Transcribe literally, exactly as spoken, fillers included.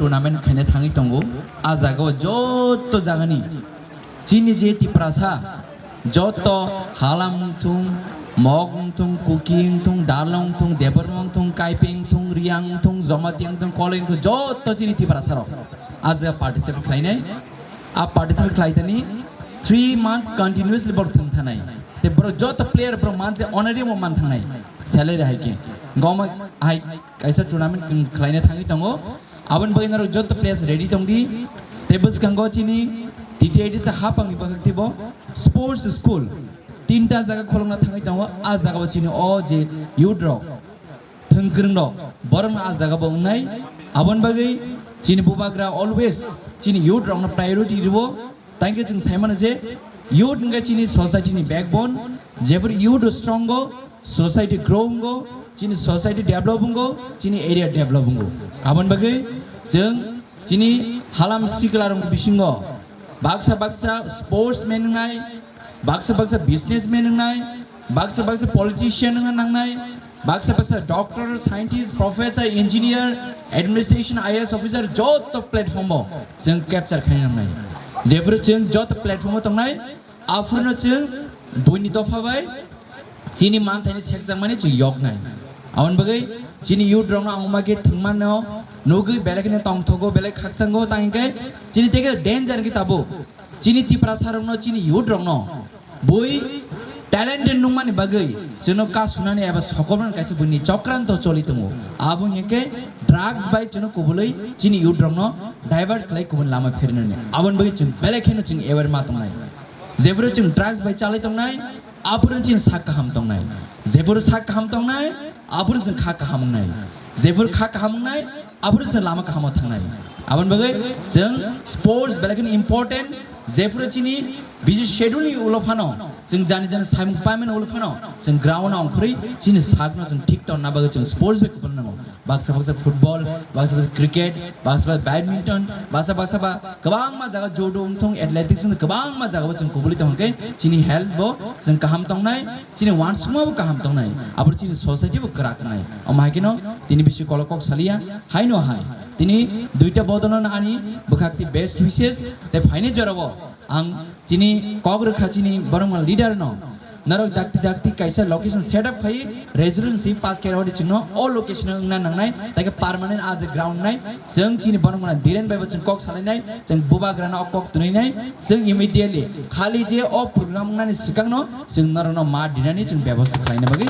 tournament khaina thangwi tongo. A jagao joto jagani chini je Tiprasa, joto Halam wngthung, Mog wngthung, Kuki wngthung, Darlong wngthung, Debbarma wngthung, Kaipeng wngthung, Riang wngthung, Jamatia wngthung, Koloi wngthung, joto chini Tiprasa rok a jaga participate khlainai. A participate khlaitani three months continuously borok thwng thanai. Te borok joto player borok monthly honorarium man thangnai, salary hai khe. Goma hai kaisa tournament khlaina thangwi tongo. Aboni bagwi norok joto players ready tongdi. Tei bwskango chini T T I D C hapangni bwkhak teibo sports school tinta jaga kholokna thangwi tongo. A jagao chini o je youth rok thwng kwrwng rok, borokno a jagao wngnai. Aboni bagwi chini bubagra always chini youth rokno priority rwo. Thank you, chwng sai mano je youth wngkha chini society ni backbone. Jebor youth strong go, society grow go, chini society develop go, chini area develop go. Aboni bagwi chwng chini halam sikla rok bisingo baksa baksa sportsman wngnai, baksa baksa businessman wngnai, baksa baksa politician wngna nangnai, baksa baksa doctor, scientist, professor, engineer, administration, I A S officer, joto platform o chwng capture khaina nangnai. Jephuru chwng joto platform o tongnai, aphuru no chwng buini dopha bai chini manthaini sekjakmani chwng yoknai. Aboni bagwi chini youth rokno ang omo khe thwngmano nugwi belai kheno tongthogo, belai khakchango, tang hinkhe chini tei khe danger hinkhe tabuk chini Tiprasa rokno, chini youth rokno bui talented nungmani bagwi chwngno kasunani eba sokomrani kaisa buini chokranto choli tongo. Abo hinkhe drugs bai chwngno kubulwi chini youth rokno divert khlai kubun lama pherinani. Aboni bagwi chwng belai kheno chwng aware ma tongnai. Jephuru chwng drugs bai chalai tongnai, aphuru chwng sak kaham tongnai. Jephuru sak kaham tongnai, aphuru chwng kha kaham wngnai. Jephuru kha kaham wngnai, aphuru chwng lama kahamo thangnai. Aboni bagwi chwng sports belai kheno important. Jephuru chini busy schedule ni ulo phano, chwng jani jani samung paimani ulo phano, chwng ground o ongkhorwi chini sakno chwng thik tonna bagwi chwng sports bai kubun nango. Baksa baksa football, baksa baksa cricket, baksa baksa badminton, baksa baksa ba kwbangma jaga judo wngthung, athletics wngthung, kwbangma jaga bo chwng kubuli tongkhe chini health bo chwng kaham tongnai, chini uansukma bo kaham tongnai, abo chini society bo kwrak wngnai. Omo hai kheno tini bisi kolok kok saliya, haino hai tini duita bodolno ani bwkhak ti best wishes tei phaini jorao ang chini kok rwkha chini borokma leader no. Norok dakti dakti kaisa location set up khai resolution si pass khe rodi chwngno o location o wngna nangnai, tai khe permanent as a ground nai. Chwng chini borokma Dhiren bai bo chwng kok salainai, chwng bubagrano o kok twnwi nai. Chwng immediately khali je o program wngnani swkangno chwng norokno ma dinani chwng bebosta khlaina bagwi.